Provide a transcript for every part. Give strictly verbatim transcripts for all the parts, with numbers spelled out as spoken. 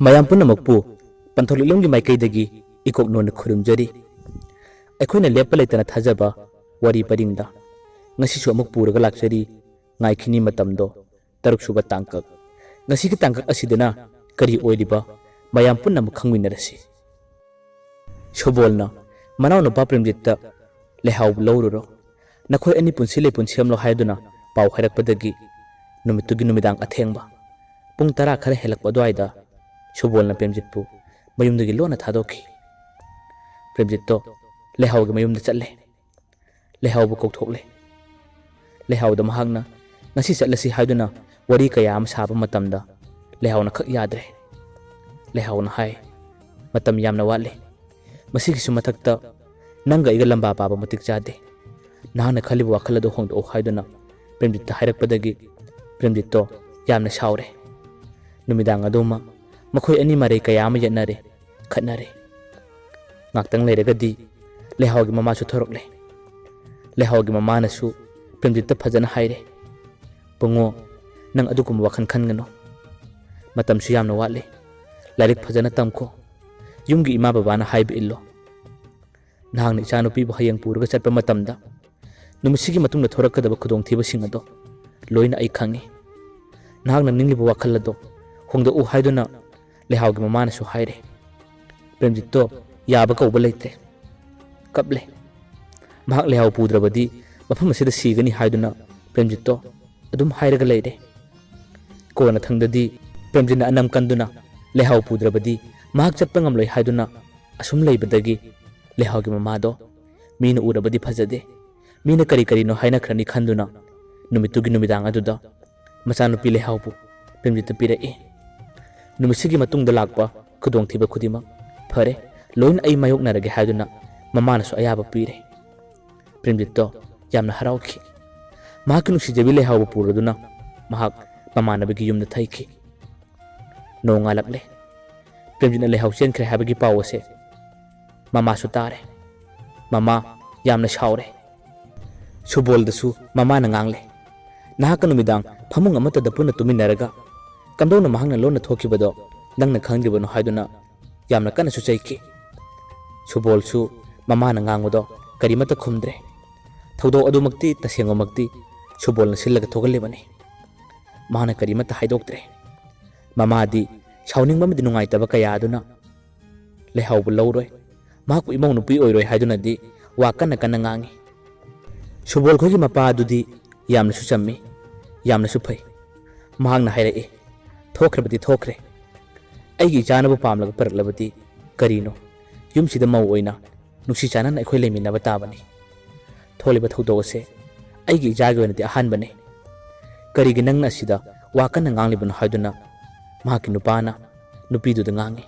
ꯃꯌꯥꯝ ꯄꯨꯝꯅꯃꯛꯄꯨ ꯄꯟꯊꯧ ꯂꯤꯛꯂꯝꯒꯤ ꯃꯥꯏꯀꯩꯗꯒꯤ ꯏꯀꯣꯛ ꯅꯣꯟꯅ ꯈꯨꯔꯨꯝꯖꯔꯤ꯫ ꯑꯩꯈꯣꯏꯅ ꯂꯦꯞꯄ ꯂꯩꯇꯅ ꯊꯥꯖꯕ ꯋꯥꯔꯤ ꯄꯔꯤꯡꯗ ꯉꯁꯤꯁꯨ ꯑꯃꯨꯛ ꯄꯨꯔꯒ ꯂꯥꯛꯆꯔꯤ ꯉꯥꯏꯈꯤꯅꯤ ꯃꯇꯝꯗꯣ꯫ ꯇꯔꯨꯛꯁꯨꯕ ꯇꯥꯡꯀꯛ꯫ ꯉꯁꯤꯒꯤ ꯇꯥꯡꯀꯛ ꯑꯁꯤꯗꯅ ꯀꯔꯤ ꯑꯣꯏꯔꯤꯕ ꯃꯌꯥꯝ ꯄꯨꯝꯅꯃꯛ ꯈꯪꯃꯤꯟꯅꯔꯁꯤ꯫ ꯁꯨꯕꯣꯜꯅ ꯃꯅꯥꯎꯅꯨꯄꯥ ꯄ꯭ꯔꯦꯝꯖꯤꯠꯇ "ꯂꯩꯍꯥꯎꯕꯨ ꯂꯧꯔꯨꯔꯣ, ꯅꯈꯣꯏ ꯑꯅꯤ ꯄꯨꯟꯁꯤ ꯂꯩꯄꯨꯟ ꯁꯦꯝꯂꯣ" ꯍꯥꯏꯗꯨꯅ ꯄꯥꯎ ꯍꯥꯏꯔꯛꯄꯗꯒꯤ ꯅꯨꯃꯤꯠꯇꯨꯒꯤ ꯅꯨꯃꯤꯗꯥꯡ ꯑꯊꯦꯡꯕ ꯄꯨꯡ ꯇꯔꯥ ꯈꯔ ꯍꯦꯜꯂꯛꯄ ꯑꯗꯨꯋꯥꯏꯗ ꯁꯨꯕꯣꯜꯅ ꯄ꯭ꯔꯦꯝꯖꯤꯠꯄꯨ ꯃꯌꯨꯝꯗꯒꯤ ꯂꯣꯟꯅ ꯊꯥꯗꯣꯛꯈꯤ꯫ ꯄ꯭ꯔꯦꯝꯖꯤꯠꯇꯣ ꯂꯩꯍꯥꯎꯒꯤ ꯃꯌꯨꯝꯗ ꯆꯠꯂꯦ꯫ ꯂꯩꯍꯥꯎꯕꯨ ꯀꯧꯊꯣꯛꯂꯦ꯫ ꯂꯩꯍꯥꯎꯗ ꯃꯍꯥꯛꯅ "ꯉꯁꯤ ꯆꯠꯂꯁꯤ" ꯍꯥꯏꯗꯨꯅ ꯋꯥꯔꯤ ꯀꯌꯥ ꯑꯃ ꯁꯥꯕ ꯃꯇꯝꯗ ꯂꯩꯍꯥꯎꯅ ꯈꯛ ꯌꯥꯗ꯭ꯔꯦ꯫ ꯂꯩꯍꯥꯎꯅ ꯍꯥꯏ, "ꯃꯇꯝ ꯌꯥꯝꯅ ꯋꯥꯠꯂꯤ꯫ ꯃꯁꯤꯒꯤꯁꯨ ꯃꯊꯛꯇ ꯅꯪꯒ ꯑꯩꯒ ꯂꯝꯕꯥ ꯄꯥꯕ ꯃꯇꯤꯛ ꯆꯥꯗꯦ꯫ ꯅꯍꯥꯛꯅ ꯈꯜꯂꯤꯕ ꯋꯥꯈꯜ ꯑꯗꯨ ꯍꯣꯡꯗꯣꯛꯎ" ꯍꯥꯏꯗꯨꯅ ꯄ꯭ꯔꯦꯝꯖꯤꯠꯇ ꯍꯥꯏꯔꯛꯄꯗꯒꯤ ꯄ꯭ꯔꯦꯝꯖꯤꯠꯇꯣ ꯌꯥꯝꯅ ꯁꯥꯎꯔꯦ꯫ ꯅꯨꯃꯤꯗꯥꯡ ꯑꯗꯨꯃ ꯃꯈꯣꯏ ꯑꯅꯤ ꯃꯔꯩ ꯀꯌꯥ ꯑꯃ ꯌꯦꯠꯅꯔꯦ, ꯈꯠꯅꯔꯦ꯫ ꯉꯥꯛꯇꯪ ꯂꯩꯔꯒꯗꯤ ꯂꯩꯍꯥꯎꯒꯤ ꯃꯃꯥꯁꯨ ꯊꯣꯔꯛꯂꯦ꯫ ꯂꯩꯍꯥꯎꯒꯤ ꯃꯃꯥꯅꯁꯨ ꯄ꯭ꯔꯦꯝꯖꯤꯠꯇ ꯐꯖꯅ ꯍꯥꯏꯔꯦ, "ꯕꯨꯡꯉꯣ, ꯅꯪ ꯑꯗꯨꯒꯨꯝꯕ ꯋꯥꯈꯜ ꯈꯟꯒꯅꯨ꯫ ꯃꯇꯝꯁꯨ ꯌꯥꯝꯅ ꯋꯥꯠꯂꯤ꯫ ꯂꯥꯏꯔꯤꯛ ꯐꯖꯅ ꯇꯝꯈꯣ꯫ ꯌꯨꯝꯒꯤ ꯏꯃꯥ ꯕꯕꯥꯅ ꯍꯥꯏꯕ ꯏꯜꯂꯣ꯫ ꯅꯍꯥꯛꯅ ꯏꯆꯥꯅꯨꯄꯤꯕꯨ ꯍꯌꯦꯡ ꯄꯨꯔꯒ ꯆꯠꯄ ꯃꯇꯝꯗ ꯅꯨꯃꯤꯠꯁꯤꯒꯤ ꯃꯇꯨꯡꯗ ꯊꯣꯔꯛꯀꯗꯕ ꯈꯨꯗꯣꯡꯊꯤꯕꯁꯤꯡ ꯑꯗꯣ ꯂꯣꯏꯅ ꯑꯩ ꯈꯪꯏ꯫ ꯅꯍꯥꯛꯅ ꯅꯤꯡꯂꯤꯕ ꯋꯥꯈꯜ ꯑꯗꯣ ꯍꯣꯡꯗꯣꯛꯎ" ꯍꯥꯏꯗꯨꯅ ꯂꯩꯍꯥꯎꯒꯤ ꯃꯃꯥꯅꯁꯨ ꯍꯥꯏꯔꯦ꯫ ꯄ꯭ꯔꯦꯝꯖꯤꯠꯇꯣ ꯌꯥꯕ ꯀꯧꯕ ꯂꯩꯇ꯭ꯔꯦ꯫ ꯀꯞꯂꯦ꯫ ꯃꯍꯥꯛ ꯂꯩꯍꯥꯎ ꯄꯨꯗ꯭ꯔꯕꯗꯤ ꯃꯐꯝ ꯑꯁꯤꯗ ꯁꯤꯒꯅꯤ ꯍꯥꯏꯗꯨꯅ ꯄ꯭ꯔꯦꯝꯖꯤꯠꯇꯣ ꯑꯗꯨꯝ ꯍꯥꯏꯔꯒ ꯂꯩꯔꯦ꯫ ꯀꯣꯟꯅꯊꯪꯗꯗꯤ ꯄ꯭ꯔꯦꯝꯖꯤꯠꯅ ꯑꯅꯝ ꯀꯟꯗꯨꯅ ꯂꯩꯍꯥꯎ ꯄꯨꯗ꯭ꯔꯕꯗꯤ ꯃꯍꯥꯛ ꯆꯠꯄ ꯉꯝꯂꯣꯏ ꯍꯥꯏꯗꯨꯅ ꯑꯁꯨꯝ ꯂꯩꯕꯗꯒꯤ ꯂꯩꯍꯥꯎꯒꯤ ꯃꯃꯥꯗꯣ ꯃꯤꯅ ꯎꯔꯕꯗꯤ ꯐꯖꯗꯦ, ꯃꯤꯅ ꯀꯔꯤ ꯀꯔꯤꯅꯣ ꯍꯥꯏꯅꯈ꯭ꯔꯅꯤ ꯈꯟꯗꯨꯅ ꯅꯨꯃꯤꯠꯇꯨꯒꯤ ꯅꯨꯃꯤꯗꯥꯡ ꯑꯗꯨꯗ ꯃꯆꯥꯅꯨꯄꯤ ꯂꯩꯍꯥꯎꯕꯨ ꯄ꯭ꯔꯦꯝꯖꯤꯠꯇ ꯄꯤꯔꯛꯏ꯫ ꯅꯨꯃꯤꯠꯁꯤꯒꯤ ꯃꯇꯨꯡꯗ ꯂꯥꯛꯄ ꯈꯨꯗꯣꯡꯊꯤꯕ ꯈꯨꯗꯤꯡꯃꯛ ꯐꯔꯦ, ꯂꯣꯏꯅ ꯑꯩ ꯃꯥꯌꯣꯛꯅꯔꯒꯦ ꯍꯥꯏꯗꯨꯅ ꯃꯃꯥꯅꯁꯨ ꯑꯌꯥꯕ ꯄꯤꯔꯦ꯫ ꯄ꯭ꯔꯦꯝꯖꯤꯠꯇꯣ ꯌꯥꯝꯅ ꯍꯔꯥꯎꯈꯤ꯫ ꯃꯍꯥꯛꯀꯤ ꯅꯨꯡꯁꯤꯖꯕꯤ ꯂꯩꯍꯥꯎꯕꯨ ꯄꯨꯔꯗꯨꯅ ꯃꯍꯥꯛ ꯃꯃꯥꯟꯅꯕꯒꯤ ꯌꯨꯝꯗ ꯊꯩꯈꯤ꯫ ꯅꯣꯡꯉꯥꯜꯂꯛꯂꯦ꯫ ꯄ꯭ꯔꯦꯝꯖꯤꯠꯅ ꯂꯩꯍꯥꯎ ꯆꯦꯟꯈ꯭ꯔꯦ ꯍꯥꯏꯕꯒꯤ ꯄꯥꯎ ꯑꯁꯦ ꯃꯃꯥꯁꯨ ꯇꯥꯔꯦ꯫ ꯃꯃꯥ ꯌꯥꯝꯅ ꯁꯥꯎꯔꯦ꯫ ꯁꯨꯕꯣꯜꯗꯁꯨ ꯃꯃꯥꯅ ꯉꯥꯡꯂꯦ, "ꯅꯍꯥꯛꯀ ꯅꯨꯃꯤꯗꯥꯡ ꯐꯃꯨꯡ ꯑꯃꯠꯇꯗ ꯄꯨꯟꯅ ꯇꯨꯃꯤꯟꯅꯔꯒ ꯀꯝꯗꯧꯅ ꯃꯍꯥꯛꯅ ꯂꯣꯟꯅ ꯊꯣꯛꯈꯤꯕꯗꯣ ꯅꯪꯅ ꯈꯪꯗ꯭ꯔꯤꯕꯅꯣ ꯍꯥꯏꯗꯨꯅ ꯌꯥꯝꯅ ꯀꯟꯅꯁꯨ ꯆꯩꯈꯤ꯫ ꯁꯨꯕꯣꯜꯁꯨ ꯃꯃꯥꯅ ꯉꯥꯡꯕꯗꯣ ꯀꯔꯤꯃꯠꯇ ꯈꯨꯝꯗ꯭ꯔꯦ꯫ ꯊꯧꯗꯣꯛ ꯑꯗꯨꯃꯛꯇꯤ ꯇꯁꯦꯡꯕꯃꯛꯇꯤ ꯁꯨꯕꯣꯜꯅ ꯁꯤꯜꯂꯒ ꯊꯣꯛꯍꯜꯂꯤꯕꯅꯤ꯫ ꯃꯥꯅ ꯀꯔꯤꯃꯠꯇ ꯍꯥꯏꯗꯣꯛꯇ꯭ꯔꯦ꯫ ꯃꯃꯥꯗꯤ ꯁꯥꯎꯅꯤꯡꯕ ꯑꯃꯗꯤ ꯅꯨꯡꯉꯥꯏꯇꯕ ꯀꯌꯥ ꯑꯗꯨꯅ ꯂꯩꯍꯥꯎꯕ ꯂꯧꯔꯣꯏ, ꯃꯍꯥꯛꯄꯨ ꯏꯃꯧ ꯅꯨꯄꯤ ꯑꯣꯏꯔꯣꯏ ꯍꯥꯏꯗꯨꯅꯗꯤ ꯋꯥ ꯀꯟꯅ ꯀꯟꯅ ꯉꯥꯡꯉꯤ꯫ ꯁꯨꯕꯣꯜ ꯈꯣꯏꯒꯤ ꯃꯄꯥ ꯑꯗꯨꯗꯤ ꯌꯥꯝꯅꯁꯨ ꯆꯝꯃꯤ, ꯌꯥꯝꯅꯁꯨ ꯐꯩ꯫ ꯃꯍꯥꯛꯅ ꯍꯥꯏꯔꯛꯏ, "ꯊꯣꯛꯈ꯭ꯔꯕꯗꯤ ꯊꯣꯛꯈ꯭ꯔꯦ꯫ ꯑꯩꯒꯤ ꯏꯆꯥꯅꯕꯨ ꯄꯥꯝꯂꯒ ꯄꯨꯔꯛꯂꯕꯗꯤ ꯀꯔꯤꯅꯣ? ꯌꯨꯝꯁꯤꯗ ꯃꯧ ꯑꯣꯏꯅ ꯅꯨꯡꯁꯤ ꯆꯥꯟꯅꯅ ꯑꯩꯈꯣꯏ ꯂꯩꯃꯤꯟꯅꯕ ꯇꯥꯕꯅꯤ꯫ ꯊꯣꯛꯂꯤꯕ ꯊꯧꯗꯣꯛ ꯑꯁꯦ ꯑꯩꯒꯤ ꯏꯆꯥꯒꯤ ꯑꯣꯏꯅꯗꯤ ꯑꯍꯥꯟꯕꯅꯤ꯫ ꯀꯔꯤꯒꯤ ꯅꯪꯅ ꯑꯁꯤꯗ ꯋꯥ ꯀꯟꯅ ꯉꯥꯡꯂꯤꯕꯅꯣ?" ꯍꯥꯏꯗꯨꯅ ꯃꯍꯥꯛꯀꯤ ꯅꯨꯄꯥꯅ ꯅꯨꯄꯤꯗꯨꯗ ꯉꯥꯡꯉꯤ꯫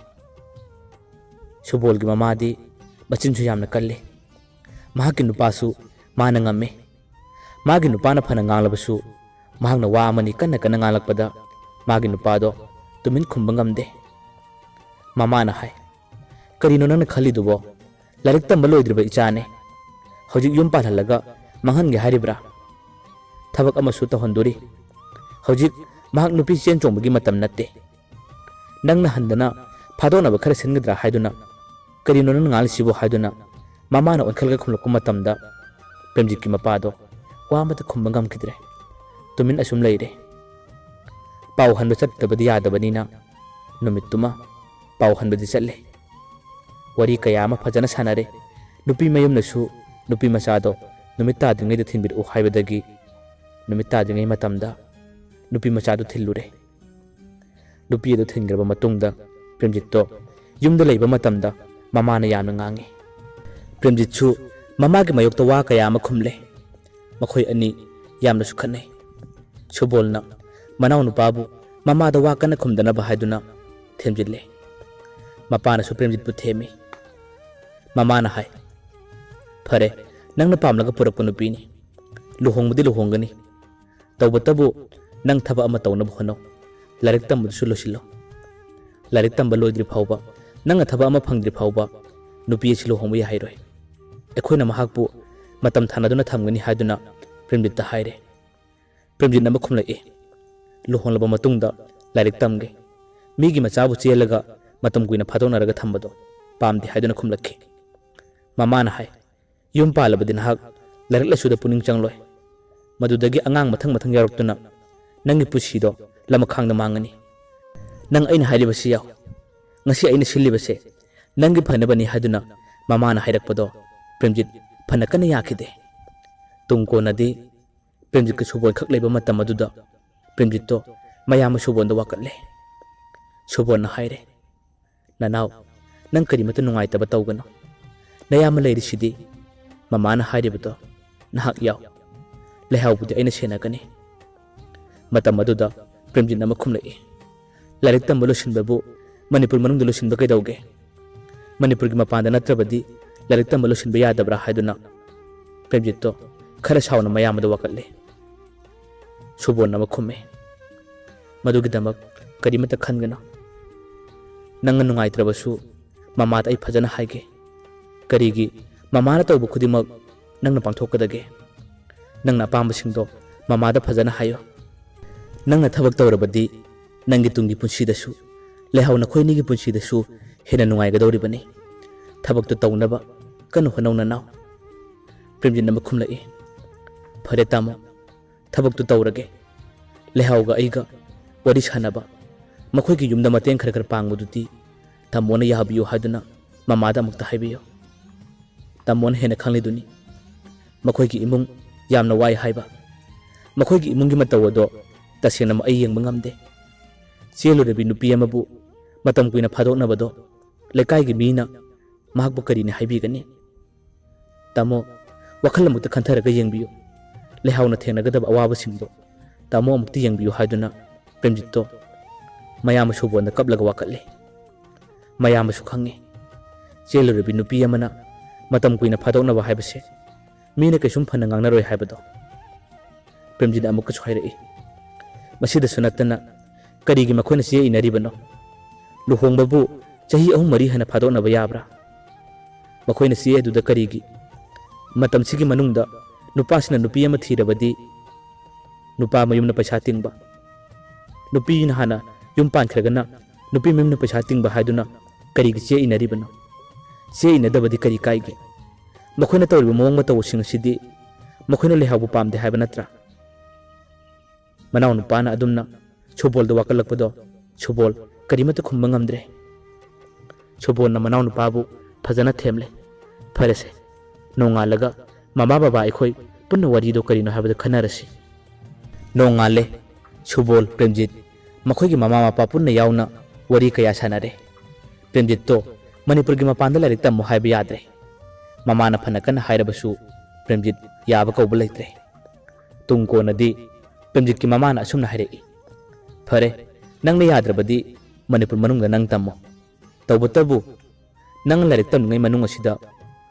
ꯁꯨꯕꯣꯜꯒꯤ ꯃꯃꯥꯗꯤ ꯃꯆꯤꯟꯁꯨ ꯌꯥꯝꯅ ꯀꯜꯂꯤ꯫ ꯃꯍꯥꯛꯀꯤ ꯅꯨꯄꯥꯁꯨ ꯃꯥꯅ ꯉꯝꯃꯤ꯫ ꯃꯥꯒꯤ ꯅꯨꯄꯥꯅ ꯐꯅ ꯉꯥꯡꯂꯕꯁꯨ, ꯃꯍꯥꯛꯅ ꯋꯥ ꯑꯃꯅꯤ ꯀꯟꯅ ꯀꯟꯅ ꯉꯥꯡꯂꯛꯄꯗ ꯃꯥꯒꯤ ꯅꯨꯄꯥꯗꯣ ꯇꯨꯃꯤꯟ ꯈꯨꯝꯕ ꯉꯝꯗꯦ꯫ ꯃꯃꯥꯅ ꯍꯥꯏ, "ꯀꯔꯤꯅꯣ ꯅꯪꯅ ꯈꯜꯂꯤꯗꯨꯕꯣ? ꯂꯥꯏꯔꯤꯛ ꯇꯝꯕ ꯂꯣꯏꯗ꯭ꯔꯤꯕ ꯏꯆꯥꯅꯦ꯫ ꯍꯧꯖꯤꯛ ꯌꯨꯝ ꯄꯥꯜꯍꯜꯂꯒ ꯃꯥꯡꯍꯟꯒꯦ ꯍꯥꯏꯔꯤꯕ꯭ꯔꯥ? ꯊꯕꯛ ꯑꯃꯁꯨ ꯇꯧꯍꯟꯗꯣꯔꯤ꯫ ꯍꯧꯖꯤꯛ ꯃꯍꯥꯛ ꯅꯨꯄꯤ ꯆꯦꯟ ꯆꯣꯡꯕꯒꯤ ꯃꯇꯝ ꯅꯠꯇꯦ꯫ ꯅꯪꯅ ꯍꯟꯗꯅ ꯐꯥꯗꯣꯛꯅꯕ ꯈꯔ ꯁꯤꯟꯒꯗ꯭ꯔꯥ ꯍꯥꯏꯗꯨꯅ, ꯀꯔꯤꯅꯣ ꯅꯪꯅ ꯉꯥꯡꯂꯤꯁꯤꯕꯣ?" ꯍꯥꯏꯗꯨꯅ ꯃꯃꯥꯅ ꯑꯣꯟꯈꯠꯂꯒ ꯈꯨꯝꯂꯛꯄ ꯃꯇꯝꯗ, ꯄ꯭ꯔꯦꯝꯖꯤꯠꯀꯤ ꯃꯄꯥꯗꯣ ꯋꯥ ꯑꯃꯠꯇ ꯈꯨꯝꯕ ꯉꯝꯈꯤꯗ꯭ꯔꯦ꯫ ꯇꯨꯃꯤꯟ ꯑꯁꯨꯝ ꯂꯩꯔꯦ꯫ ꯄꯥꯎ ꯍꯟꯕ ꯆꯠꯇꯕꯗꯤ ꯌꯥꯗꯕꯅꯤꯅ ꯅꯨꯃꯤꯠꯇꯨꯃ ꯄꯥꯎ ꯍꯟꯕꯗꯤ ꯆꯠꯂꯦ꯫ ꯋꯥꯔꯤ ꯀꯌꯥ ꯑꯃ ꯐꯖꯅ ꯁꯥꯟꯅꯔꯦ꯫ ꯅꯨꯄꯤ ꯃꯌꯨꯝꯅꯁꯨ ꯅꯨꯄꯤ ꯃꯆꯥꯗꯣ ꯅꯨꯃꯤꯠ ꯇꯥꯗ꯭ꯔꯤꯉꯩꯗ ꯊꯤꯟꯕꯤꯔꯛꯎ ꯍꯥꯏꯕꯗꯒꯤ ꯅꯨꯃꯤꯠ ꯇꯥꯗ꯭ꯔꯤꯉꯩ ꯃꯇꯝꯗ ꯅꯨꯄꯤ ꯃꯆꯥꯗꯨ ꯊꯤꯜꯂꯨꯔꯦ꯫ ꯅꯨꯄꯤ ꯑꯗꯨ ꯊꯤꯟꯈ꯭ꯔꯕ ꯃꯇꯨꯡꯗ ꯄ꯭ꯔꯦꯝꯖꯤꯠꯇꯣ ꯌꯨꯝꯗ ꯂꯩꯕ ꯃꯇꯝꯗ ꯃꯃꯥꯅ ꯌꯥꯝꯅ ꯉꯥꯡꯉꯤ꯫ ꯄ꯭ꯔꯦꯝꯖꯤꯠꯁꯨ ꯃꯃꯥꯒꯤ ꯃꯥꯌꯣꯛꯇ ꯋꯥ ꯀꯌꯥ ꯑꯃ ꯈꯨꯝꯂꯦ꯫ ꯃꯈꯣꯏ ꯑꯅꯤ ꯌꯥꯝꯅꯁꯨ ꯈꯠꯅꯩ꯫ ꯁꯨꯕꯣꯜꯅ ꯃꯅꯥꯎꯅꯨꯄꯥꯕꯨ ꯃꯃꯥꯗ ꯋꯥ ꯀꯟꯅ ꯈꯨꯝꯗꯅꯕ ꯍꯥꯏꯗꯨꯅ ꯊꯦꯝꯖꯤꯜꯂꯦ꯫ ꯃꯄꯥꯅꯁꯨ ꯄ꯭ꯔꯦꯝꯖꯤꯠꯄꯨ ꯊꯦꯝꯃꯤ꯫ ꯃꯃꯥꯅ ꯍꯥꯏ, "ꯐꯔꯦ, ꯅꯪꯅ ꯄꯥꯝꯂꯒ ꯄꯨꯔꯛꯄ ꯅꯨꯄꯤꯅꯤ꯫ ꯂꯨꯍꯣꯡꯕꯗꯤ ꯂꯨꯍꯣꯡꯒꯅꯤ꯫ ꯇꯧꯕꯇꯕꯨ ꯅꯪ ꯊꯕꯛ ꯑꯃ ꯇꯧꯅꯕ ꯍꯣꯠꯅꯧ꯫ ꯂꯥꯏꯔꯤꯛ ꯇꯝꯕꯗꯨꯁꯨ ꯂꯣꯏꯁꯤꯜꯂꯣ꯫ ꯂꯥꯏꯔꯤꯛ ꯇꯝꯕ ꯂꯣꯏꯗ꯭ꯔꯤ ꯐꯥꯎꯕ, ꯅꯪꯅ ꯊꯕꯛ ꯑꯃ ꯐꯪꯗ꯭ꯔꯤ ꯐꯥꯎꯕ ꯅꯨꯄꯤ ꯑꯁꯤ ꯂꯨꯍꯣꯡꯕ ꯌꯥꯍꯩꯔꯣꯏ꯫ ꯑꯩꯈꯣꯏꯅ ꯃꯍꯥꯛꯄꯨ ꯃꯇꯝ ꯊꯥꯅꯗꯨꯅ ꯊꯝꯒꯅꯤ" ꯍꯥꯏꯗꯨꯅ ꯄ꯭ꯔꯦꯝꯖꯤꯠꯇ ꯍꯥꯏꯔꯦ꯫ ꯄ꯭ꯔꯦꯝꯖꯤꯠꯅ ꯑꯃ ꯈꯨꯝꯂꯛꯏ, "ꯂꯨꯍꯣꯡꯂꯕ ꯃꯇꯨꯡꯗ ꯂꯥꯏꯔꯤꯛ ꯇꯝꯒꯦ꯫ ꯃꯤꯒꯤ ꯃꯆꯥꯕꯨ ꯆꯦꯜꯂꯒ ꯃꯇꯝ ꯀꯨꯏꯅ ꯐꯥꯗꯣꯛꯅꯔꯒ ꯊꯝꯕꯗꯣ ꯄꯥꯝꯗꯦ ꯍꯥꯏꯗꯨꯅ ꯈꯨꯝꯂꯛꯈꯤ꯫ ꯃꯃꯥꯅ ꯍꯥꯏ, "ꯌꯨꯝ ꯄꯥꯜꯂꯕꯗꯤ ꯅꯍꯥꯛ ꯂꯥꯏꯔꯤꯛ ꯂꯥꯏꯁꯨꯗ ꯄꯨꯛꯅꯤꯡ ꯆꯪꯂꯣꯏ꯫ ꯃꯗꯨꯗꯒꯤ ꯑꯉꯥꯡ ꯃꯊꯪ ꯃꯊꯪ ꯌꯥꯎꯔꯛꯇꯨꯅ ꯅꯪꯒꯤ ꯄꯨꯟꯁꯤꯗꯣ ꯂꯃꯈꯥꯡꯗ ꯃꯥꯡꯉꯅꯤ꯫ ꯅꯪ ꯑꯩꯅ ꯍꯥꯏꯔꯤꯕꯁꯤ ꯌꯥꯎ꯫ ꯉꯁꯤ ꯑꯩꯅ ꯁꯤꯜꯂꯤꯕꯁꯦ ꯅꯪꯒꯤ ꯐꯅꯕꯅꯤ" ꯍꯥꯏꯗꯨꯅ ꯃꯃꯥꯅ ꯍꯥꯏꯔꯛꯄꯗꯣ ꯄ꯭ꯔꯦꯝꯖꯤꯠ ꯐꯅ ꯀꯟꯅ ꯌꯥꯈꯤꯗꯦ꯫ ꯇꯨꯡ ꯀꯣꯟꯅꯗꯤ ꯄ꯭ꯔꯦꯝꯖꯤꯠꯀ ꯁꯨꯕꯣꯟ ꯈꯛ ꯂꯩꯕ ꯃꯇꯝ ꯑꯗꯨꯗ ꯄ꯭ꯔꯦꯝꯖꯤꯠꯇꯣ ꯃꯌꯥꯝꯕ ꯁꯨꯕꯣꯟꯗ ꯋꯥꯀꯠꯂꯦ꯫ ꯁꯨꯕꯣꯟꯅ ꯍꯥꯏꯔꯦ, "ꯅꯅꯥꯎ, ꯅꯪ ꯀꯔꯤꯃꯠꯇ ꯅꯨꯡꯉꯥꯏꯇꯕ ꯇꯧꯒꯅꯨ꯫ ꯅꯌꯥꯝꯕ ꯂꯩꯔꯤꯁꯤꯗꯤ꯫ ꯃꯃꯥꯅ ꯍꯥꯏꯔꯤꯕꯗꯣ ꯅꯍꯥꯛ ꯌꯥꯎ꯫ ꯂꯩꯍꯥꯎꯕꯨꯗꯤ ꯑꯩꯅ ꯁꯦꯟꯅꯒꯅꯤ"꯫ ꯃꯇꯝ ꯑꯗꯨꯗ ꯄ꯭ꯔꯦꯝꯖꯤꯠꯅ ꯑꯃ ꯈꯨꯝꯂꯛꯏ, "ꯂꯥꯏꯔꯤꯛ ꯇꯝꯕ ꯂꯣꯏꯁꯤꯟꯕꯕꯨ ꯃꯅꯤꯄꯨꯔ ꯃꯅꯨꯡꯗ ꯂꯣꯏꯁꯤꯟꯕ ꯀꯩꯗꯧꯒꯦ? ꯃꯅꯤꯄꯨꯔꯒꯤ ꯃꯄꯥꯟꯗ ꯅꯠꯇ꯭ꯔꯕꯗꯤ ꯂꯥꯏꯔꯤꯛ ꯇꯝꯕ ꯂꯣꯏꯁꯤꯟꯕ ꯌꯥꯗꯕ꯭ꯔꯥ?" ꯍꯥꯏꯗꯨꯅ ꯄ꯭ꯔꯦꯝꯖꯤꯠꯇꯣ ꯈꯔ ꯁꯥꯎꯅ ꯃꯌꯥꯝꯕꯗ ꯋꯥꯀꯠꯂꯦ꯫ ꯁꯨꯕꯣꯟꯅ ꯑꯃ ꯈꯨꯝꯃꯦ, "ꯃꯗꯨꯒꯤꯗꯃꯛ ꯀꯔꯤꯃꯠꯇ ꯈꯟꯒꯅꯨ꯫ ꯅꯪꯅ ꯅꯨꯡꯉꯥꯏꯇ꯭ꯔꯕꯁꯨ ꯃꯃꯥꯗ ꯑꯩ ꯐꯖꯅ ꯍꯥꯏꯒꯦ꯫ ꯀꯔꯤꯒꯤ ꯃꯃꯥꯅ ꯇꯧꯕ ꯈꯨꯗꯤꯡꯃꯛ ꯅꯪꯅ ꯄꯥꯡꯊꯣꯛꯀꯗꯒꯦ? ꯅꯪꯅ ꯑꯄꯥꯝꯕꯁꯤꯡꯗꯣ ꯃꯃꯥꯗ ꯐꯖꯅ ꯍꯥꯏꯌꯨ꯫ ꯅꯪꯅ ꯊꯕꯛ ꯇꯧꯔꯕꯗꯤ ꯅꯪꯒꯤ ꯇꯨꯡꯒꯤ ꯄꯨꯟꯁꯤꯗꯁꯨ, ꯂꯩꯍꯥꯎ ꯅꯈꯣꯏ ꯑꯅꯤꯒꯤ ꯄꯨꯟꯁꯤꯗꯁꯨ ꯍꯦꯟꯅ ꯅꯨꯡꯉꯥꯏꯒꯗꯧꯔꯤꯕꯅꯤ꯫ ꯊꯕꯛꯇꯨ ꯇꯧꯅꯕ ꯀꯟꯅ ꯍꯣꯠꯅꯧ ꯅꯅꯥꯎ"꯫ ꯄ꯭ꯔꯦꯝꯖꯤꯠꯅ ꯑꯃ ꯈꯨꯝꯂꯛꯏ, "ꯐꯔꯦ ꯇꯥꯃꯣ, ꯊꯕꯛꯇꯨ ꯇꯧꯔꯒꯦ꯫ ꯂꯩꯍꯥꯎꯒ ꯑꯩꯒ ꯋꯥꯔꯤ ꯁꯥꯟꯅꯕ, ꯃꯈꯣꯏꯒꯤ ꯌꯨꯝꯗ ꯃꯇꯦꯡ ꯈꯔ ꯈꯔ ꯄꯥꯡꯕꯗꯨꯗꯤ ꯇꯥꯃꯣꯅ ꯌꯥꯕꯤꯌꯨ ꯍꯥꯏꯗꯨꯅ ꯃꯃꯥꯗ ꯑꯃꯨꯛꯇ ꯍꯥꯏꯕꯤꯌꯨ꯫ ꯇꯥꯃꯣꯅ ꯍꯦꯟꯅ ꯈꯪꯂꯤꯗꯨꯅꯤ ꯃꯈꯣꯏꯒꯤ ꯏꯃꯨꯡ ꯌꯥꯝꯅ ꯋꯥꯏ ꯍꯥꯏꯕ꯫ ꯃꯈꯣꯏꯒꯤ ꯏꯃꯨꯡꯒꯤ ꯃꯇꯧ ꯑꯗꯣ ꯇꯁꯦꯡꯅꯃꯛ ꯑꯩ ꯌꯦꯡꯕ ꯉꯝꯗꯦ꯫ ꯆꯦꯜꯂꯨꯔꯕꯤ ꯅꯨꯄꯤ ꯑꯃꯕꯨ ꯃꯇꯝ ꯀꯨꯏꯅ ꯐꯥꯗꯣꯛꯅꯕꯗꯣ ꯂꯩꯀꯥꯏꯒꯤ ꯃꯤꯅ ꯃꯍꯥꯛꯄꯨ ꯀꯔꯤꯅꯤ ꯍꯥꯏꯕꯤꯒꯅꯤ? ꯇꯥꯃꯣ, ꯋꯥꯈꯜ ꯑꯃꯨꯛꯇ ꯈꯟꯊꯔꯒ ꯌꯦꯡꯕꯤꯌꯨ꯫ ꯂꯩꯍꯥꯎꯅ ꯊꯦꯡꯅꯒꯗꯕ ꯑꯋꯥꯕꯁꯤꯡꯗꯣ ꯇꯥꯃꯣ ꯑꯃꯨꯛꯇ ꯌꯦꯡꯕꯤꯌꯨ" ꯍꯥꯏꯗꯨꯅ ꯄ꯭ꯔꯦꯝꯖꯤꯠꯇꯣ ꯃꯌꯥꯝꯕ ꯁꯨꯕꯣꯟꯗ ꯀꯞꯂꯒ ꯋꯥꯀꯠꯂꯤ꯫ ꯃꯌꯥꯝꯕꯁꯨ ꯈꯪꯉꯤ, ꯆꯦꯜꯂꯨꯔꯕꯤ ꯅꯨꯄꯤ ꯑꯃꯅ ꯃꯇꯝ ꯀꯨꯏꯅ ꯐꯥꯗꯣꯛꯅꯕ ꯍꯥꯏꯕꯁꯦ ꯃꯤꯅ ꯀꯩꯁꯨꯝ ꯐꯅ ꯉꯥꯡꯅꯔꯣꯏ ꯍꯥꯏꯕꯗꯣ꯫ ꯄ꯭ꯔꯦꯝꯖꯤꯠꯅ ꯑꯃꯨꯛꯀꯁꯨ ꯍꯥꯏꯔꯛꯏ, "ꯃꯁꯤꯗꯁꯨ ꯅꯠꯇꯅ ꯀꯔꯤꯒꯤ ꯃꯈꯣꯏꯅ ꯆꯦ ꯏꯅꯔꯤꯕꯅꯣ? ꯂꯨꯍꯣꯡꯕꯕꯨ ꯆꯍꯤ ꯑꯍꯨꯝ ꯃꯔꯤ ꯍꯥꯏꯅ ꯐꯥꯗꯣꯛꯅꯕ ꯌꯥꯕ꯭ꯔꯥ? ꯃꯈꯣꯏꯅ ꯆꯦ ꯑꯗꯨꯗ ꯀꯔꯤꯒꯤ? ꯃꯇꯝꯁꯤꯒꯤ ꯃꯅꯨꯡꯗ ꯅꯨꯄꯥꯁꯤꯅ ꯅꯨꯄꯤ ꯑꯃ ꯊꯤꯔꯕꯗꯤ ꯅꯨꯄꯥ ꯃꯌꯨꯝꯅ ꯄꯩꯁꯥ ꯇꯤꯡꯕ, ꯅꯨꯄꯤꯅ ꯍꯥꯟꯅ ꯌꯨꯝ ꯄꯥꯟꯈ꯭ꯔꯒꯅ ꯅꯨꯄꯤ ꯃꯌꯨꯝꯅ ꯄꯩꯁꯥ ꯇꯤꯡꯕ ꯍꯥꯏꯗꯨꯅ ꯀꯔꯤꯒꯤ ꯆꯦ ꯏꯅꯔꯤꯕꯅꯣ? ꯆꯦ ꯏꯅꯗꯕꯗꯤ ꯀꯔꯤ ꯀꯥꯏꯒꯦ? ꯃꯈꯣꯏꯅ ꯇꯧꯔꯤꯕ ꯃꯑꯣꯡ ꯃꯇꯧꯁꯤꯡ ꯑꯁꯤꯗꯤ ꯃꯈꯣꯏꯅ ꯂꯩꯍꯥꯎꯕꯨ ꯄꯥꯝꯗꯦ ꯍꯥꯏꯕ ꯅꯠꯇ꯭ꯔꯥ? ꯃꯅꯥꯎꯅꯨꯄꯥꯅ ꯑꯗꯨꯝꯅ ꯁꯨꯕꯣꯜꯗ ꯋꯥꯀꯠꯂꯛꯄꯗꯣ ꯁꯨꯕꯣꯜ ꯀꯔꯤꯃꯠꯇ ꯈꯨꯝꯕ ꯉꯝꯗ꯭ꯔꯦ꯫ ꯁꯨꯕꯣꯜꯅ ꯃꯅꯥꯎꯅꯨꯄꯥꯕꯨ ꯐꯖꯅ ꯊꯦꯝꯂꯦ꯫ "ꯐꯔꯦꯁꯦ, ꯅꯣꯡꯉꯥꯜꯂꯒ ꯃꯃꯥ ꯕꯕꯥ ꯑꯩꯈꯣꯏ ꯄꯨꯟꯅ ꯋꯥꯔꯤꯗꯣ ꯀꯔꯤꯅꯣ ꯍꯥꯏꯕꯗꯣ ꯈꯟꯅꯔꯁꯤ"꯫ ꯅꯣꯡꯉꯥꯜꯂꯦ꯫ ꯁꯨꯕꯣꯜ, ꯄ꯭ꯔꯦꯝꯖꯤꯠ ꯃꯈꯣꯏꯒꯤ ꯃꯃꯥ ꯃꯄꯥ ꯄꯨꯟꯅ ꯌꯥꯎꯅ ꯋꯥꯔꯤ ꯀꯌꯥ ꯁꯥꯟꯅꯔꯦ꯫ ꯄ꯭ꯔꯦꯝꯖꯤꯠꯇꯣ ꯃꯅꯤꯄꯨꯔꯒꯤ ꯃꯄꯥꯟꯗ ꯂꯥꯏꯔꯤꯛ ꯇꯝꯃꯨ ꯍꯥꯏꯕ ꯌꯥꯗ꯭ꯔꯦ꯫ ꯃꯃꯥꯅ ꯐꯅ ꯀꯟꯅ ꯍꯥꯏꯔꯕꯁꯨ ꯄ꯭ꯔꯦꯝꯖꯤꯠ ꯌꯥꯕ ꯀꯧꯕ ꯂꯩꯇ꯭ꯔꯦ꯫ ꯇꯨꯡ ꯀꯣꯟꯅꯗꯤ ꯄ꯭ꯔꯦꯝꯖꯤꯠꯀꯤ ꯃꯃꯥꯅ ꯑꯁꯨꯝꯅ ꯍꯥꯏꯔꯛꯏ, "ꯐꯔꯦ, ꯅꯪꯅ ꯌꯥꯗ꯭ꯔꯕꯗꯤ ꯃꯅꯤꯄꯨꯔ ꯃꯅꯨꯡꯗ ꯅꯪ ꯇꯝꯃꯣ꯫ ꯇꯧꯕꯇꯕꯨ ꯅꯪ ꯂꯥꯏꯔꯤꯛ ꯇꯝꯂꯤꯉꯩ ꯃꯅꯨꯡ ꯑꯁꯤꯗ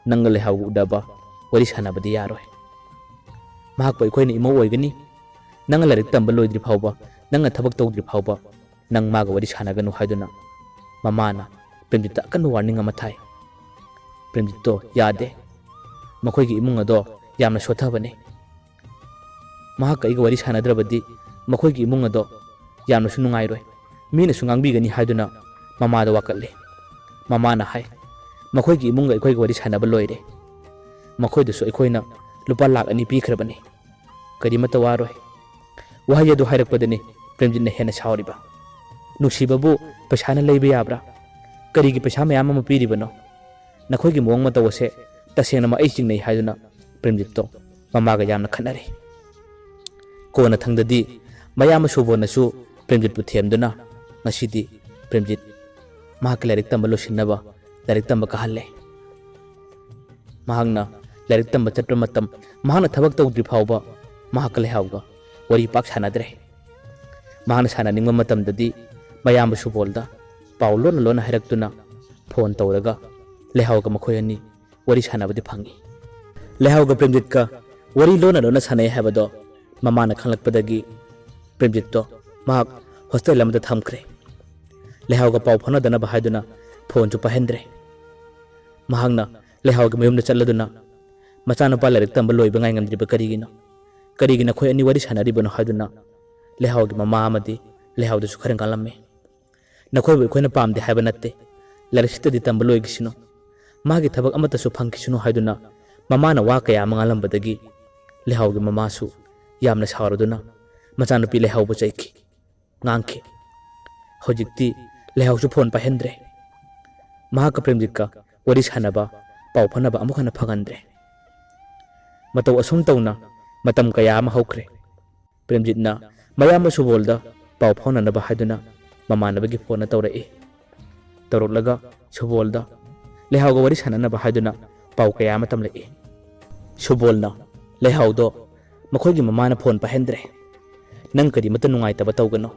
ꯅꯪꯒ ꯂꯩꯍꯥꯎꯒ ꯎꯅꯕ, ꯋꯥꯔꯤ ꯁꯥꯟꯅꯕꯗꯤ ꯌꯥꯔꯣꯏ꯫ ꯃꯍꯥꯛꯄꯨ ꯑꯩꯈꯣꯏꯅ ꯏꯃꯧ ꯑꯣꯏꯒꯅꯤ꯫ ꯅꯪꯅ ꯂꯥꯏꯔꯤꯛ ꯇꯝꯕ ꯂꯣꯏꯗ꯭ꯔꯤ ꯐꯥꯎꯕ, ꯅꯪꯅ ꯊꯕꯛ ꯇꯧꯗ꯭ꯔꯤ ꯐꯥꯎꯕ ꯅꯪ ꯃꯥꯒ ꯋꯥꯔꯤ ꯁꯥꯟꯅꯒꯅꯨ" ꯍꯥꯏꯗꯨꯅ ꯃꯃꯥꯅ ꯄ꯭ꯔꯦꯝꯖꯤꯠꯇ ꯑꯀꯟꯕ ꯋꯥꯔꯅꯤꯡ ꯑꯃ ꯊꯥꯏ꯫ ꯄ꯭ꯔꯦꯝꯖꯤꯠꯇꯣ ꯌꯥꯗꯦ꯫ ꯃꯈꯣꯏꯒꯤ ꯏꯃꯨꯡ ꯑꯗꯣ ꯌꯥꯝꯅ ꯁꯣꯠꯊꯕꯅꯤ꯫ ꯃꯍꯥꯛꯀ ꯑꯩꯒ ꯋꯥꯔꯤ ꯁꯥꯟꯅꯗ꯭ꯔꯕꯗꯤ ꯃꯈꯣꯏꯒꯤ ꯏꯃꯨꯡ ꯑꯗꯣ ꯌꯥꯝꯅꯁꯨ ꯅꯨꯡꯉꯥꯏꯔꯣꯏ꯫ ꯃꯤꯅꯁꯨ ꯉꯥꯡꯕꯤꯒꯅꯤ ꯍꯥꯏꯗꯨꯅ ꯃꯃꯥꯗ ꯋꯥꯀꯠꯂꯤ꯫ ꯃꯃꯥꯅ ꯍꯥꯏ, "ꯃꯈꯣꯏꯒꯤ ꯏꯃꯨꯡꯒ ꯑꯩꯈꯣꯏꯒ ꯋꯥꯔꯤ ꯁꯥꯟꯅꯕ ꯂꯣꯏꯔꯦ꯫ ꯃꯈꯣꯏꯗꯁꯨ ꯑꯩꯈꯣꯏꯅ ꯂꯨꯄꯥ ꯂꯥꯈ ꯑꯅꯤ ꯄꯤꯈ꯭ꯔꯕꯅꯤ꯫ ꯀꯔꯤꯃꯠꯇ ꯋꯥꯔꯣꯏ"꯫ ꯋꯥꯍꯩ ꯑꯗꯨ ꯍꯥꯏꯔꯛꯄꯗꯅꯤ ꯄ꯭ꯔꯦꯝꯖꯤꯠꯅ ꯍꯦꯟꯅ ꯁꯥꯎꯔꯤꯕ꯫ "ꯅꯨꯡꯁꯤꯕꯕꯨ ꯄꯩꯁꯥꯅ ꯂꯩꯕ ꯌꯥꯕ꯭ꯔꯥ? ꯀꯔꯤꯒꯤ ꯄꯩꯁꯥ ꯃꯌꯥꯝ ꯑꯃ ꯄꯤꯔꯤꯕꯅꯣ? ꯅꯈꯣꯏꯒꯤ ꯃꯑꯣꯡ ꯃꯇꯧ ꯑꯁꯦ ꯇꯁꯦꯡꯅꯃꯛ ꯑꯩ ꯆꯤꯡꯅꯩ" ꯍꯥꯏꯗꯨꯅ ꯄ꯭ꯔꯦꯝꯖꯤꯠꯇꯣ ꯃꯃꯥꯒ ꯌꯥꯝꯅ ꯈꯠꯅꯔꯦ꯫ ꯀꯣꯟꯅꯊꯪꯗꯗꯤ ꯃꯌꯥꯝꯕ ꯁꯨꯕꯣꯟꯅꯁꯨ ꯄ꯭ꯔꯦꯝꯖꯤꯠꯄꯨ ꯊꯦꯝꯗꯨꯅ ꯉꯁꯤꯗꯤ ꯄ꯭ꯔꯦꯝꯖꯤꯠ ꯃꯍꯥꯛꯀꯤ ꯂꯥꯏꯔꯤꯛ ꯇꯝꯕ ꯂꯣꯏꯁꯤꯟꯅꯕ ꯂꯥꯏꯔꯤꯛ ꯇꯝꯕ ꯀꯥꯍꯜꯂꯦ꯫ ꯃꯍꯥꯛꯅ ꯂꯥꯏꯔꯤꯛ ꯇꯝꯕ ꯆꯠꯄ ꯃꯇꯝ, ꯃꯍꯥꯛꯅ ꯊꯕꯛ ꯇꯧꯗ꯭ꯔꯤ ꯐꯥꯎꯕ ꯃꯍꯥꯛꯀ ꯂꯩꯍꯥꯎꯒ ꯋꯥꯔꯤ ꯄꯥꯛ ꯁꯥꯟꯅꯗ꯭ꯔꯦ꯫ ꯃꯍꯥꯛꯅ ꯁꯥꯟꯅꯅꯤꯡꯕ ꯃꯇꯝꯗꯗꯤ ꯃꯌꯥꯝꯕ ꯁꯨꯕꯣꯜꯗ ꯄꯥꯎ ꯂꯣꯟꯅ ꯂꯣꯟꯅ ꯍꯥꯏꯔꯛꯇꯨꯅ ꯐꯣꯟ ꯇꯧꯔꯒ ꯂꯩꯍꯥꯎꯒ ꯃꯈꯣꯏ ꯑꯅꯤ ꯋꯥꯔꯤ ꯁꯥꯟꯅꯕꯗꯤ ꯐꯪꯏ꯫ ꯂꯩꯍꯥꯎꯒ ꯄ꯭ꯔꯦꯝꯖꯤꯠꯀ ꯋꯥꯔꯤ ꯂꯣꯟꯅ ꯂꯣꯟꯅ ꯁꯥꯟꯅꯩ ꯍꯥꯏꯕꯗꯣ ꯃꯃꯥꯅ ꯈꯪꯂꯛꯄꯗꯒꯤ ꯄ꯭ꯔꯦꯝꯖꯤꯠꯇꯣ ꯃꯍꯥꯛ ꯍꯣꯁꯇꯦꯜ ꯑꯃꯗ ꯊꯝꯈ꯭ꯔꯦ꯫ ꯂꯩꯍꯥꯎꯒ ꯄꯥꯎ ꯐꯥꯎꯅꯗꯅꯕ ꯍꯥꯏꯗꯨꯅ ꯐꯣꯟꯁꯨ ꯄꯥꯏꯍꯟꯗ꯭ꯔꯦ꯫ ꯃꯍꯥꯛꯅ ꯂꯩꯍꯥꯎꯒꯤ ꯃꯌꯨꯝꯗ ꯆꯠꯂꯗꯨꯅ, "ꯃꯆꯥꯅꯨꯄꯥ ꯂꯥꯏꯔꯤꯛ ꯇꯝꯕ ꯂꯣꯏꯕ ꯉꯥꯏ ꯉꯝꯗ꯭ꯔꯤꯕ ꯀꯔꯤꯒꯤꯅꯣ? ꯀꯔꯤꯒꯤ ꯅꯈꯣꯏ ꯑꯅꯤ ꯋꯥꯔꯤ ꯁꯥꯟꯅꯔꯤꯕꯅꯣ?" ꯍꯥꯏꯗꯨꯅ ꯂꯩꯍꯥꯎꯒꯤ ꯃꯃꯥ ꯑꯃꯗꯤ ꯂꯩꯍꯥꯎꯗꯁꯨ ꯈꯔ ꯉꯥꯡꯂꯝꯃꯤ꯫ "ꯅꯈꯣꯏꯕꯨ ꯑꯩꯈꯣꯏꯅ ꯄꯥꯝꯗꯦ ꯍꯥꯏꯕ ꯅꯠꯇꯦ, ꯂꯥꯏꯔꯤꯛꯁꯤꯗꯗꯤ ꯇꯝꯕ ꯂꯣꯏꯈꯤꯁꯅꯨ, ꯃꯥꯒꯤ ꯊꯕꯛ ꯑꯃꯠꯇꯁꯨ ꯐꯪꯈꯤꯁꯅꯨ" ꯍꯥꯏꯗꯨꯅ ꯃꯃꯥꯅ ꯋꯥ ꯀꯌꯥ ꯑꯃ ꯉꯥꯡꯂꯝꯕꯗꯒꯤ ꯂꯩꯍꯥꯎꯒꯤ ꯃꯃꯥꯁꯨ ꯌꯥꯝꯅ ꯁꯥꯎꯔꯗꯨꯅ ꯃꯆꯥꯅꯨꯄꯤ ꯂꯩꯍꯥꯎꯕꯨ ꯆꯩꯈꯤ, ꯉꯥꯡꯈꯤ꯫ ꯍꯧꯖꯤꯛꯇꯤ ꯂꯩꯍꯥꯎꯁꯨ ꯐꯣꯟ ꯄꯥꯏꯍꯟꯗ꯭ꯔꯦ꯫ ꯃꯍꯥꯛꯀ ꯄ꯭ꯔꯦꯝꯖꯤꯠꯀ ꯋꯥꯔꯤ ꯁꯥꯟꯅꯕ, ꯄꯥꯎ ꯐꯥꯎꯅꯕ ꯑꯃꯨꯛ ꯍꯟꯅ ꯐꯪꯍꯟꯗ꯭ꯔꯦ꯫ ꯃꯇꯧ ꯑꯁꯨꯝ ꯇꯧꯅ ꯃꯇꯝ ꯀꯌꯥ ꯑꯃ ꯍꯧꯈ꯭ꯔꯦ꯫ ꯄ꯭ꯔꯦꯝꯖꯤꯠꯅ ꯃꯌꯥꯝꯕ ꯁꯨꯕꯣꯜꯗ ꯄꯥꯎ ꯐꯥꯎꯅꯅꯕ ꯍꯥꯏꯗꯨꯅ ꯃꯃꯥꯟꯅꯕꯒꯤ ꯐꯣꯟ ꯇꯧꯔꯛꯏ꯫ ꯇꯧꯔꯛꯂꯒ ꯁꯨꯕꯣꯜꯗ ꯂꯩꯍꯥꯎꯒ ꯋꯥꯔꯤ ꯁꯥꯟꯅꯅꯕ ꯍꯥꯏꯗꯨꯅ ꯄꯥꯎ ꯀꯌꯥ ꯑꯃ ꯇꯝꯂꯛꯏ꯫ ꯁꯨꯕꯣꯜꯅ ꯂꯩꯍꯥꯎꯗꯣ ꯃꯈꯣꯏꯒꯤ ꯃꯃꯥꯅ ꯐꯣꯟ ꯄꯥꯏꯍꯟꯗ꯭ꯔꯦ꯫ "ꯅꯪ ꯀꯔꯤꯃꯠꯇ ꯅꯨꯡꯉꯥꯏꯇꯕ ꯇꯧꯒꯅꯨ,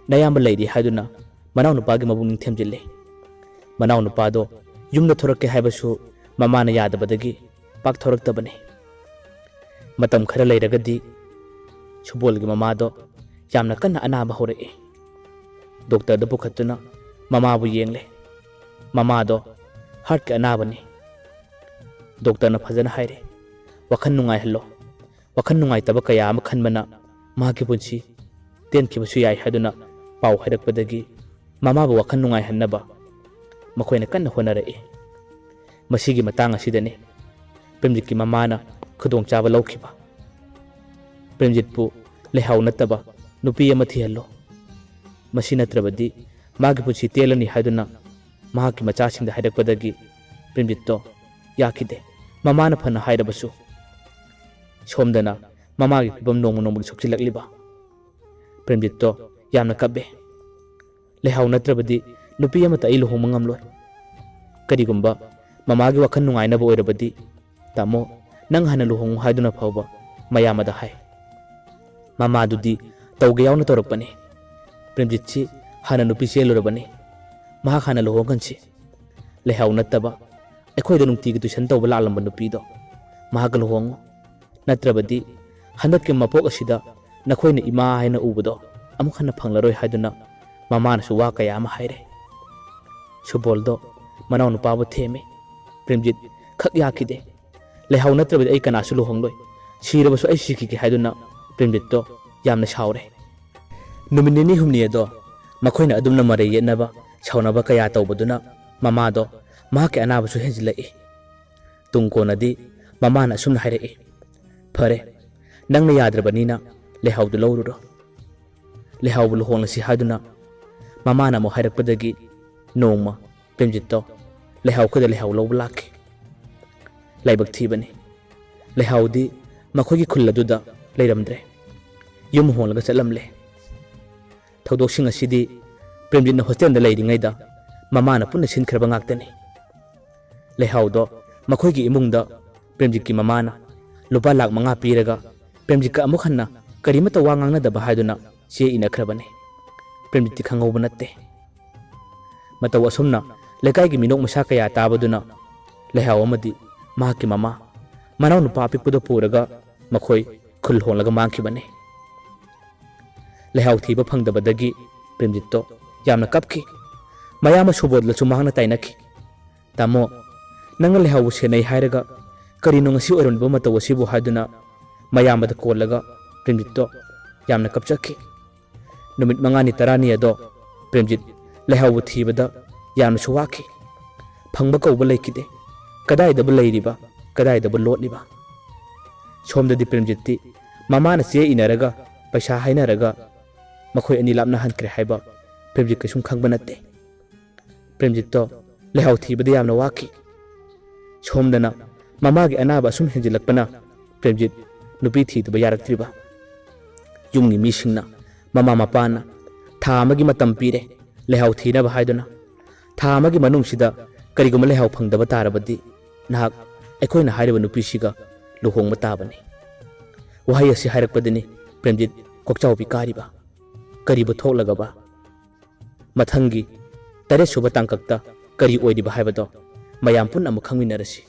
ꯅꯌꯥꯝꯕ ꯂꯩꯔꯤ" ꯍꯥꯏꯗꯨꯅ ꯃꯅꯥꯎꯅꯨꯄꯥꯒꯤ ꯃꯕꯨꯛꯅꯤꯡ ꯊꯦꯝꯖꯤꯜꯂꯤ꯫ ꯃꯅꯥꯎꯅꯨꯄꯥꯗꯣ ꯌꯨꯝꯗ ꯊꯣꯔꯛꯀꯦ ꯍꯥꯏꯕꯁꯨ ꯃꯃꯥꯅ ꯌꯥꯗꯕꯗꯒꯤ ꯄꯥꯛ ꯊꯣꯔꯛꯇꯕꯅꯤ꯫ ꯃꯇꯝ ꯈꯔ ꯂꯩꯔꯒꯗꯤ ꯁꯨꯕꯣꯜꯒꯤ ꯃꯃꯥꯗꯣ ꯌꯥꯝꯅ ꯀꯟꯅ ꯑꯅꯥꯕ ꯍꯧꯔꯛꯏ꯫ ꯗꯣꯛꯇꯔꯗ ꯄꯨꯈꯠꯇꯨꯅ ꯃꯃꯥꯕꯨ ꯌꯦꯡꯂꯦ꯫ ꯃꯃꯥꯗꯣ ꯍꯥꯔꯠꯀꯤ ꯑꯅꯥꯕꯅꯤ꯫ ꯗꯣꯛꯇꯔꯅ ꯐꯖꯅ ꯍꯥꯏꯔꯦ, "ꯋꯥꯈꯜ ꯅꯨꯡꯉꯥꯏꯍꯜꯂꯣ꯫ ꯋꯥꯈꯜ ꯅꯨꯡꯉꯥꯏꯇꯕ ꯀꯌꯥ ꯑꯃ ꯈꯟꯕꯅ ꯃꯍꯥꯛꯀꯤ ꯄꯨꯟꯁꯤ ꯇꯦꯟꯈꯤꯕꯁꯨ ꯌꯥꯏ" ꯍꯥꯏꯗꯨꯅ ꯄꯥꯎ ꯍꯥꯏꯔꯛꯄꯗꯒꯤ ꯃꯃꯥꯕꯨ ꯋꯥꯈꯜ ꯅꯨꯡꯉꯥꯏꯍꯟꯅꯕ ꯃꯈꯣꯏꯅ ꯀꯟꯅ ꯍꯣꯠꯅꯔꯛꯏ꯫ ꯃꯁꯤꯒꯤ ꯃꯇꯥꯡ ꯑꯁꯤꯗꯅꯤ ꯄ꯭ꯔꯦꯝꯖꯤꯠꯀꯤ ꯃꯃꯥꯅ ꯈꯨꯗꯣꯡꯆꯥꯕ ꯂꯧꯈꯤꯕ꯫ ꯄ꯭ꯔꯦꯝꯖꯤꯠꯄꯨ ꯂꯩꯍꯥꯎ ꯅꯠꯇꯕ ꯅꯨꯄꯤ ꯑꯃ ꯊꯤꯍꯜꯂꯣ, ꯃꯁꯤ ꯅꯠꯇ꯭ꯔꯕꯗꯤ ꯃꯥꯒꯤ ꯄꯨꯟꯁꯤ ꯇꯦꯜꯂꯅꯤ ꯍꯥꯏꯗꯨꯅ ꯃꯍꯥꯛꯀꯤ ꯃꯆꯥꯁꯤꯡꯗ ꯍꯥꯏꯔꯛꯄꯗꯒꯤ ꯄ꯭ꯔꯦꯝꯖꯤꯠꯇꯣ ꯌꯥꯈꯤꯗꯦ꯫ ꯃꯃꯥꯅ ꯐꯅ ꯍꯥꯏꯔꯕꯁꯨ ꯁꯣꯝꯗꯅ ꯃꯃꯥꯒꯤ ꯐꯤꯕꯝ ꯅꯣꯡꯃ ꯅꯣꯡꯃꯒꯤ ꯁꯣꯛꯆꯤꯜꯂꯛꯂꯤꯕ꯫ ꯄ꯭ꯔꯦꯝꯖꯤꯠꯇꯣ ꯌꯥꯝꯅ ꯀꯞꯄꯦ꯫ "ꯂꯩꯍꯥꯎ ꯅꯠꯇ꯭ꯔꯕꯗꯤ ꯅꯨꯄꯤ ꯑꯃꯠꯇ ꯑꯩ ꯂꯨꯍꯣꯡꯕ ꯉꯝꯂꯣꯏ꯫ ꯀꯔꯤꯒꯨꯝꯕ ꯃꯃꯥꯒꯤ ꯋꯥꯈꯜ ꯅꯨꯡꯉꯥꯏꯅꯕ ꯑꯣꯏꯔꯕꯗꯤ ꯇꯥꯃꯣ, ꯅꯪ ꯍꯥꯟꯅ ꯂꯨꯍꯣꯡꯉꯨ" ꯍꯥꯏꯗꯨꯅ ꯐꯥꯎꯕ ꯃꯌꯥꯝꯕꯗ ꯍꯥꯏ꯫ ꯃꯃꯥꯗꯨꯗꯤ ꯇꯧꯒꯦ ꯌꯥꯎꯅ ꯇꯧꯔꯛꯄꯅꯤ꯫ ꯄ꯭ꯔꯦꯝꯖꯤꯠꯁꯤ ꯍꯥꯟꯅ ꯅꯨꯄꯤ ꯆꯦꯜꯂꯨꯔꯕꯅꯤ꯫ ꯃꯍꯥꯛ ꯍꯥꯟꯅ ꯂꯨꯍꯣꯡꯍꯟꯁꯤ꯫ ꯂꯩꯍꯥꯎ ꯅꯠꯇꯕ ꯑꯩꯈꯣꯏꯗ ꯅꯨꯡꯇꯤꯒꯤ ꯇꯨꯏꯁꯟ ꯇꯧꯕ ꯂꯥꯛꯂꯝꯕ ꯅꯨꯄꯤꯗꯣ ꯃꯍꯥꯛꯀ ꯂꯨꯍꯣꯡꯉꯨ꯫ ꯅꯠꯇ꯭ꯔꯕꯗꯤ ꯍꯟꯗꯛꯀꯤ ꯃꯄꯣꯛ ꯑꯁꯤꯗ ꯅꯈꯣꯏꯅ ꯏꯃꯥ ꯍꯥꯏꯅ ꯎꯕꯗꯣ ꯑꯃꯨꯛ ꯍꯟꯅ ꯐꯪꯂꯔꯣꯏ ꯍꯥꯏꯗꯨꯅ ꯃꯃꯥꯅꯁꯨ ꯋꯥ ꯀꯌꯥ ꯑꯃ ꯍꯥꯏꯔꯦ꯫ ꯁꯨꯕꯣꯜꯗꯣ ꯃꯅꯥꯎꯅꯨꯄꯥꯕꯨ ꯊꯦꯝꯃꯤ꯫ ꯄ꯭ꯔꯦꯝꯖꯤꯠ ꯈꯛ ꯌꯥꯈꯤꯗꯦ꯫ "ꯂꯩꯍꯥꯎ ꯅꯠꯇ꯭ꯔꯕꯗꯤ ꯑꯩ ꯀꯅꯥꯁꯨ ꯂꯨꯍꯣꯡꯂꯣꯏ꯫ ꯁꯤꯔꯕꯁꯨ ꯑꯩ ꯁꯤꯈꯤꯒꯦ" ꯍꯥꯏꯗꯨꯅ ꯄ꯭ꯔꯦꯝꯖꯤꯠꯇꯣ ꯌꯥꯝꯅ ꯁꯥꯎꯔꯦ꯫ ꯅꯨꯃꯤꯠ ꯅꯤꯅꯤ ꯍꯨꯝꯅꯤ ꯑꯗꯣ ꯃꯈꯣꯏꯅ ꯑꯗꯨꯝꯅ ꯃꯔꯩ ꯌꯦꯠꯅꯕ, ꯁꯥꯎꯅꯕ ꯀꯌꯥ ꯇꯧꯕꯗꯨꯅ ꯃꯃꯥꯗꯣ ꯃꯍꯥꯛꯀꯤ ꯑꯅꯥꯕꯁꯨ ꯍꯦꯟꯖꯤꯜꯂꯛꯏ꯫ ꯇꯨꯡ ꯀꯣꯟꯅꯗꯤ ꯃꯃꯥꯅ ꯑꯁꯨꯝꯅ ꯍꯥꯏꯔꯛꯏ, "ꯐꯔꯦ, ꯅꯪꯅ ꯌꯥꯗ꯭ꯔꯕꯅꯤꯅ ꯂꯩꯍꯥꯎꯗꯨ ꯂꯧꯔꯨꯔꯣ꯫ ꯂꯩꯍꯥꯎꯕꯨ ꯂꯨꯍꯣꯡꯂꯁꯤ" ꯍꯥꯏꯗꯨꯅ ꯃꯃꯥꯅ ꯑꯃꯨꯛ ꯍꯥꯏꯔꯛꯄꯗꯒꯤ ꯅꯣꯡꯃ ꯄ꯭ꯔꯦꯝꯖꯤꯠꯇꯣ ꯂꯩꯍꯥꯎ ꯈꯨꯗ ꯂꯩꯍꯥꯎ ꯂꯧꯕ ꯂꯥꯛꯈꯤ꯫ ꯂꯥꯏꯕꯛ ꯊꯤꯕꯅꯤ, ꯂꯩꯍꯥꯎꯗꯤ ꯃꯈꯣꯏꯒꯤ ꯈꯨꯜ ꯑꯗꯨꯗ ꯂꯩꯔꯝꯗ꯭ꯔꯦ꯫ ꯌꯨꯝ ꯍꯣꯡꯂꯒ ꯆꯠꯂꯝꯂꯦ꯫ ꯊꯧꯗꯣꯛꯁꯤꯡ ꯑꯁꯤꯗꯤ ꯄ꯭ꯔꯦꯝꯖꯤꯠꯅ ꯍꯣꯁꯇꯦꯜꯗ ꯂꯩꯔꯤꯉꯩꯗ ꯃꯃꯥꯅ ꯄꯨꯟꯅ ꯁꯤꯟꯈ꯭ꯔꯕ ꯉꯥꯛꯇꯅꯤ꯫ ꯂꯩꯍꯥꯎꯗꯣ ꯃꯈꯣꯏꯒꯤ ꯏꯃꯨꯡꯗ ꯄ꯭ꯔꯦꯝꯖꯤꯠꯀꯤ ꯃꯃꯥꯅ ꯂꯨꯄꯥ ꯂꯥꯛ ꯃꯉꯥ ꯄꯤꯔꯒ ꯄ꯭ꯔꯦꯝꯖꯤꯠꯀ ꯑꯃꯨꯛ ꯍꯟꯅ ꯀꯔꯤꯃꯠꯇ ꯋꯥ ꯉꯥꯡꯅꯗꯕ ꯍꯥꯏꯗꯨꯅ ꯆꯦ ꯏꯅꯈ꯭ꯔꯕꯅꯤ꯫ ꯄ꯭ꯔꯦꯝꯖꯤꯠꯇꯤ ꯈꯪꯍꯧꯕ ꯅꯠꯇꯦ꯫ ꯃꯇꯧ ꯑꯁꯨꯝꯅ ꯂꯩꯀꯥꯏꯒꯤ ꯃꯤꯅꯣꯛ ꯃꯩꯁꯥ ꯀꯌꯥ ꯇꯥꯕꯗꯨꯅ ꯂꯩꯍꯥꯎ ꯑꯃꯗꯤ ꯃꯍꯥꯛꯀꯤ ꯃꯃꯥ, ꯃꯅꯥꯎꯅꯨꯄꯥ ꯑꯄꯤꯛꯄꯗꯨ ꯄꯨꯔꯒ ꯃꯈꯣꯏ ꯈꯨꯜ ꯍꯣꯡꯂꯒ ꯃꯥꯡꯈꯤꯕꯅꯤ꯫ ꯂꯩꯍꯥꯎ ꯊꯤꯕ ꯐꯪꯗꯕꯗꯒꯤ ꯄ꯭ꯔꯦꯝꯖꯤꯠꯇꯣ ꯌꯥꯝꯅ ꯀꯞꯈꯤ꯫ ꯃꯌꯥꯝꯕ ꯁꯨꯕꯣꯗꯂꯁꯨ ꯃꯍꯥꯛꯅ ꯇꯥꯏꯅꯈꯤ꯫ "ꯇꯥꯃꯣ, ꯅꯪꯅ ꯂꯩꯍꯥꯎꯕꯨ ꯁꯦꯟꯅꯩ ꯍꯥꯏꯔꯒ ꯀꯔꯤꯅꯣ ꯉꯁꯤ ꯑꯣꯏꯔꯝꯂꯤꯕ ꯃꯇꯧ ꯑꯁꯤꯕꯨ?" ꯍꯥꯏꯗꯨꯅ ꯃꯌꯥꯝꯕꯗ ꯀꯣꯜꯂꯒ ꯄ꯭ꯔꯦꯝꯖꯤꯠꯇꯣ ꯌꯥꯝꯅ ꯀꯞꯆꯈꯤ꯫ ꯅꯨꯃꯤꯠ ꯃꯉꯥꯅꯤ ꯇꯔꯥꯅꯤ ꯑꯗꯣ ꯄ꯭ꯔꯦꯝꯖꯤꯠ ꯂꯩꯍꯥꯎꯕꯨ ꯊꯤꯕꯗ ꯌꯥꯝꯅꯁꯨ ꯋꯥꯈꯤ꯫ ꯐꯪꯕ ꯀꯧꯕ ꯂꯩꯈꯤꯗꯦ꯫ ꯀꯗꯥꯏꯗꯕꯨ ꯂꯩꯔꯤꯕ, ꯀꯗꯥꯏꯗꯕꯨ ꯂꯣꯠꯂꯤꯕ? ꯁꯣꯝꯗꯗꯤ ꯄ꯭ꯔꯦꯝꯖꯤꯠꯇꯤ ꯃꯃꯥꯅ ꯆꯦ ꯏꯅꯔꯒ, ꯄꯩꯁꯥ ꯍꯥꯏꯅꯔꯒ ꯃꯈꯣꯏ ꯑꯅꯤ ꯂꯥꯞꯅꯍꯟꯈ꯭ꯔꯦ ꯍꯥꯏꯕ ꯄ꯭ꯔꯦꯝꯖꯤꯠ ꯀꯩꯁꯨꯝ ꯈꯪꯕ ꯅꯠꯇꯦ꯫ ꯄ꯭ꯔꯦꯝꯖꯤꯠꯇꯣ ꯂꯩꯍꯥꯎ ꯊꯤꯕꯗ ꯌꯥꯝꯅ ꯋꯥꯈꯤ꯫ ꯁꯣꯝꯗꯅ ꯃꯃꯥꯒꯤ ꯑꯅꯥꯕ ꯑꯁꯨꯝ ꯍꯦꯟꯖꯤꯜꯂꯛꯄꯅ ꯄ꯭ꯔꯦꯝꯖꯤꯠ ꯅꯨꯄꯤ ꯊꯤꯗꯕ ꯌꯥꯔꯛꯇ꯭ꯔꯤꯕ꯫ ꯌꯨꯝꯒꯤ ꯃꯤꯁꯤꯡꯅ, ꯃꯃꯥ ꯃꯄꯥꯅ ꯊꯥ ꯑꯃꯒꯤ ꯃꯇꯝ ꯄꯤꯔꯦ ꯂꯩꯍꯥꯎ ꯊꯤꯅꯕ ꯍꯥꯏꯗꯨꯅ, "ꯊꯥ ꯑꯃꯒꯤ ꯃꯅꯨꯡꯁꯤꯗ ꯀꯔꯤꯒꯨꯝꯕ ꯂꯩꯍꯥꯎ ꯐꯪꯗꯕ ꯇꯥꯔꯕꯗꯤ ꯅꯍꯥꯛ ꯑꯩꯈꯣꯏꯅ ꯍꯥꯏꯔꯤꯕ ꯅꯨꯄꯤꯁꯤꯒ ꯂꯨꯍꯣꯡꯕ ꯇꯥꯕꯅꯤ"꯫ ꯋꯥꯍꯩ ꯑꯁꯤ ꯍꯥꯏꯔꯛꯄꯗꯅꯤ ꯄ꯭ꯔꯦꯝꯖꯤꯠ ꯀꯣꯛꯆꯥꯎꯕꯤ ꯀꯥꯔꯤꯕ꯫ ꯀꯔꯤꯕꯨ ꯊꯣꯛꯂꯒꯕ? ꯃꯊꯪꯒꯤ ꯇꯔꯦꯠ ꯁꯨꯕ ꯇꯥꯡꯀꯛꯇ ꯀꯔꯤ ꯑꯣꯏꯔꯤꯕ ꯍꯥꯏꯕꯗꯣ ꯃꯌꯥꯝ ꯄꯨꯟꯅ ꯑꯃꯨꯛ ꯈꯪꯃꯤꯟꯅꯔꯁꯤ꯫